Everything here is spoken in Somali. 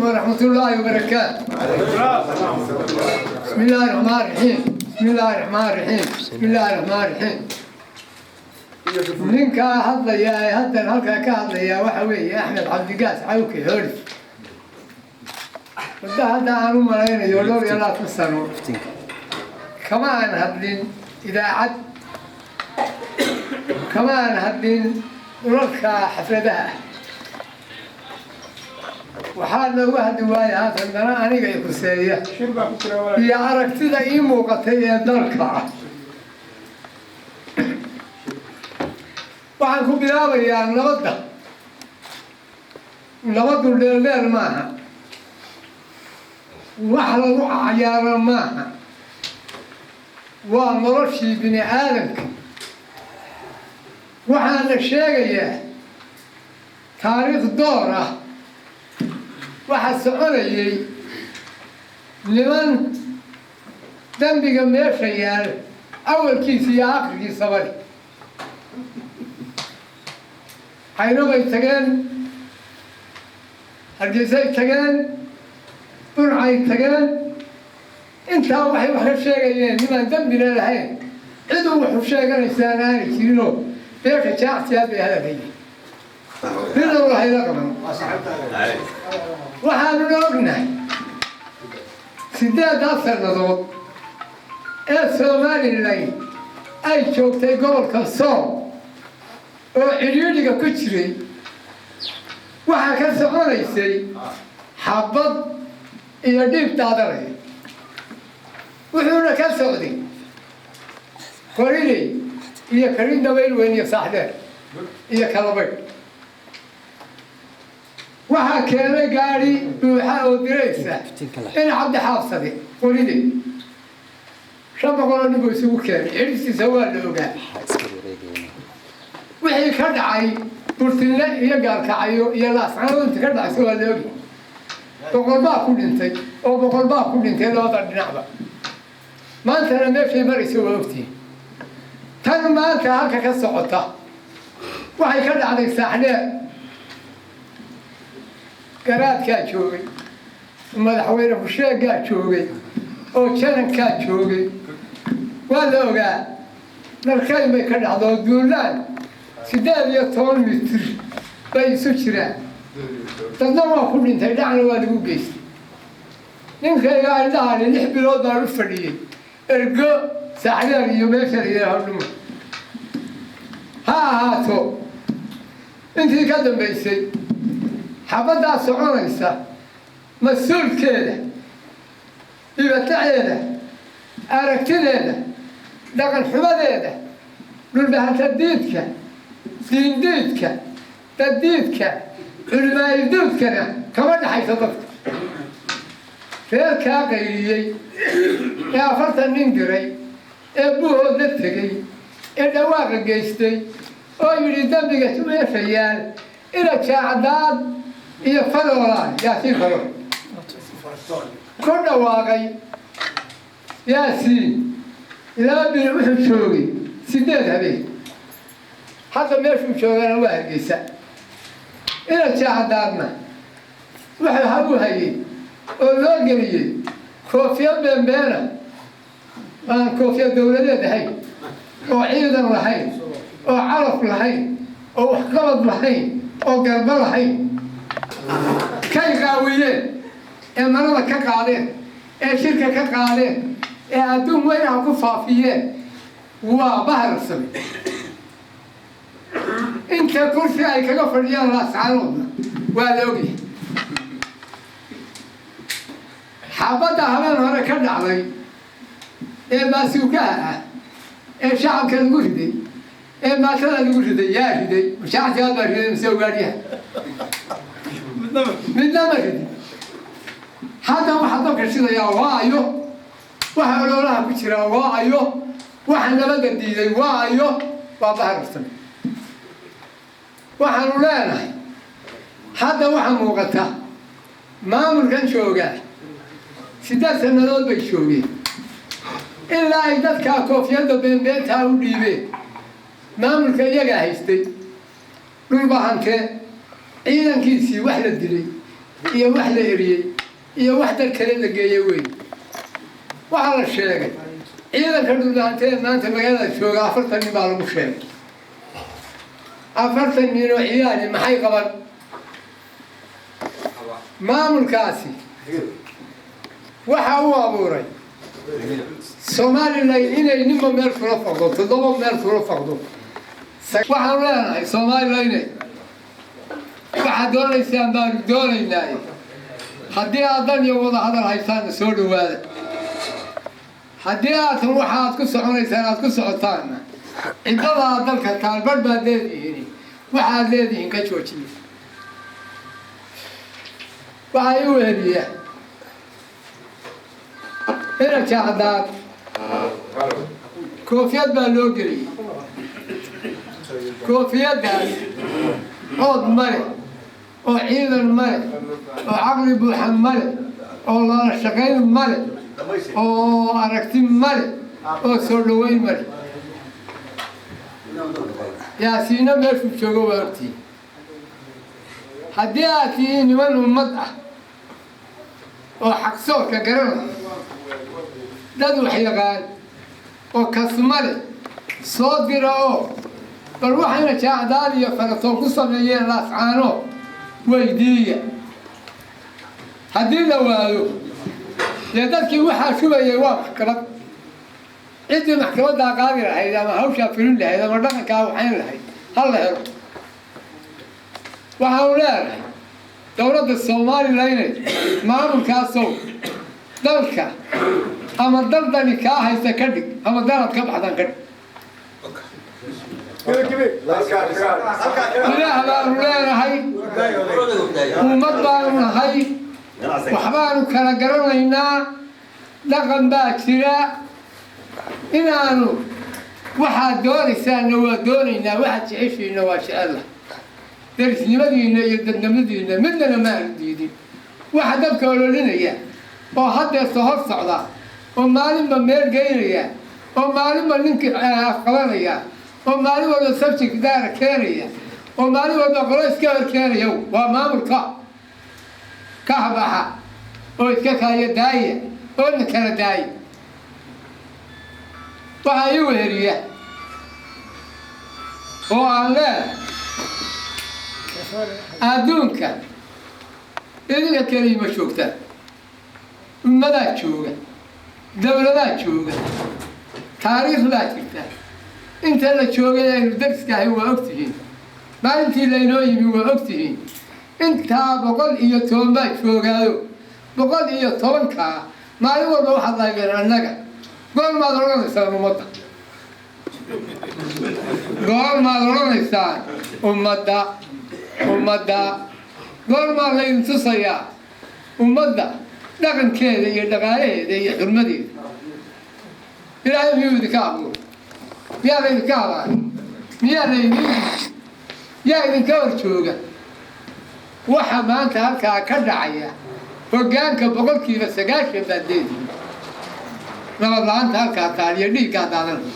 عليكم ورحمة الله وبركاته. بسم الله الرحمن الرحيم، بسم الله الرحمن الرحيم، بسم الله الرحمن الرحيم. Ninkaa hadlayaa ee haddan halkaa ka hadlayaa waxa weeye Axmed Cabdigaas Cawke Horis. Muddo hadda aan u malaynayo dhowr iyo 20 sano kama aan hadlin idaacad, kama aan hadlin dhulalka xafladaha ah. Waxaa looga hadli waaya haatan dana aniga i khuseeya iyo aragtida ii muuqatay ee dalka ah. Waxaan ku bilaabayaa nabadda. Nabaddu dheeldheel maaha, wax lagu cayaaro maaha, waa noloshii bini aadamka. Waxaana sheegayaa taariikh door ah. Waxaa soconayay niman dembiga meesha yaal awalkiisa iyo aakhirkiisaba leh. Caynabay tageen, Hargeysay tageen, Burcay tageen. Intaa waxay wax ka sheegayeen nimaan dembina lahayn, ciduu waxu sheeganaysaan aanay jirinoo beesha Jaacsiyaad bay hadalhayeen. Midna waxayla qaban. Waxaanuna ognahay 8-daa sannadood ee Somalilan ay joogtay gobolka Sool oo cidhiidhiga ku jiray, waxaa ka soconaysay xabad iyo dhiib daadanaya. Wuxuuna ka socday Qoriley iyo Karin Dabayl Weyn iyo Saaxdheer iyo Kalabaydh. Waxaa keenay gaadhi buuxa oo diraysa in Cabdi Xaabsade Qoriley 500 oo nin buu isugu keenay. Cidhibtiisa waa la ogaa. Wixii ka dhacay Burtinle iyo Gaalkacyo iyo Laascanood inta ka dhacaysa waa la ogi. 100 baa ku dhintay oo 100 baa ku dhintay labada dhinacba. Maantana meeshay maraysa waa ogtihiin. Tan maanta halka ka socota waxay ka dhacday Saaxdheer. Garaadkaa joogay, madaxweyne kusheegaa joogay oo janankaa joogay, waa la ogaa. Dharkayn bay ka dhacdo duulaan 18 mitir bay isu jiraan. Dadna waa ku dhintay, dhacna waa lagu geystay. Ninkayga indhahani 6 bilood baan u fadhiyey ergo Saaxdheer iyo meesha la yidhaaho Dhuma ha ahaato. Intii ka dambaysay xabaddaa soconaysa mas-uulkeeda, dhibataceeda, aragtideeda, dhaqan xumadeeda, dhulbahantadiidka, diindiidka, dadiidka, culimaayiduudkana kama dhaxayso. Dadka reerkaa qayliyey ee 40 nin diray ee buuhood la tegey ee dhawaaqa geystay oo yidhi dembiga meesha yaal ina Jaacdaad iyo Faroolaan, Yaasiin Farool ku dhawaaqay. Yaasiin 2 bil wuxuu joogay, 8 habeen. Hadda meeshuu joogana waa Hargeysa. Ina Jaacdaadna wuxuu habu hayey oo loo geliyey koofiyad beenbeena, aan koofiyad dowladeed ahayn oo ciidan lahayn oo calaf lahayn oo waxqabad lahayn oo garbo lahayn. Kay qaawiyeen ee marada ka qaadeen ee shirka ka qaadeen ee adduun weynaha ku faafiyeen waa baharsame. Inta kursi ay kaga fadhiyaan Laascaanoodna waa la ogyahay. Xaabadda habeen hore ka dhacday ee baasuukaha ah ee shacabka lagu riday ee maatada lagu riday, yaa riday? Shacabkaad baa riday mise ugaadhyaha? Midna ma ridin. Hadda waxaa dabka shidayaa waa ayo? Waxa ololaha ku jiraa waa ayo? Waxa nabadda diiday waa ayo? Waa baharsame. Waxaanu leenahay hadda waxaa muuqata maamulkan joogaa 8 sannadood bay joogeen ilaa ay dadkaa koofiyadda beenbeentaa u dhiibeen. Maamulka iyagaa haystay Dhulbahantee, ciidankiisii wax la dilay. Iyo wax la eriyey iyo wax dal kale la geeyey wey. Waxaa la sheegay ciidanka Dhulbahantee maanta magaalada jooga 40 nin baa lagu sheegay. 40 nin oo ciyaali maxay qaban? Maamulkaasi waxa uu abuuray Somaliland inay ninba meel kula faqdo, 7 meel kula faqdo. Waxaanu leenahay Somaliland waxaad doonaysaan baanu doonaynaa. Haddii aad dan iyo wada hadal haysaanna soo dhawaada. Haddii aadtan waxaad ku soconaysaan aad ku socotaanna, ciddadaa dalka taalbarh baad leedihiin, waxaad leedihiin ka joojiya. Waxaa ii weheliya ina jaacdaad koofiyad baa loo geliyey. Koofiyaddaas ood male oo ciidan male oo caqli buuxa male oo lala shaqayn male oo aragti male oo soo dhaweyn male. Yaasiino meeshuu joogo waa ogtihi. Haddii aad tihiin niman ummad ah oo xaqsoorka garanaya, dad wax yaqaan oo kasmale soo dira oo bal waxayna jaacdaad iyo faratoon ku sameeyeen Laascaano weydiiya. Haddii la waayo, dee dadkii waxaa shubayay waa maxkamad. Ciddii maxkamaddaa qaadi lahayd ama hawshaa fulin lahayd ama dhaqankaa waxayn lahayd ha la helo. Waxaanu leenahay dowladda Somaliland, maamulkaasow dalka ama daldani kaa haysta ka dhig ama dalad ka baxdan ka dhig. Ilaah baanu leenahay, ummad baanu nahay, waxbaanu kala garanaynaa, dhaqan baa jira. Inaanu waxaad doonaysaanna waa doonaynaa, waxaad jeceshiinna waa jecella. Derisnimadiinna iyo dadnimadiinna midnana ma aanu diidin. Waxa dabka ololinaya oo haddeerta hor socda oo maalinba meel geynaya oo maalinba ninka afqabanaya oo maalin walba subject daara keenaya oo maalin walba qolo iska hor keenaya waa maamulka ka habaxa oo iska kaaya daaya oo na kala daaya. Waxaa ii weheliya oo aan leedahay adduunka idinka keliya ma joogtaan, ummadaa jooga, dowladaa jooga, taariikh baa jirta. Inta la joogay aynu dariska ahay waa ogtihiin, maalintii laynoo yimi waa ogtihiin. Intaa 110 baa joogaayo, 110-kaa maalin walba waxaad lahaydeen annaga. Goormaad odhanaysaan ummadda? Goormaad odhanaysaan ummadda? Ummadda goormaa laydin tusayaa ummadda dhaqankeeda iyo dhaqaalaheeda iyo xurmadeeda? Ilaahay miyuu idinka abuuray? Miyaa laydinka habaaray? Miyaa laydin yaa idinka hor jooga? Waxa maanta halkaa ka dhacaya hoggaanka 90% baad leedihiin. Nabad la-aanta halkaa taal iyo dhiiggaa daadanaya.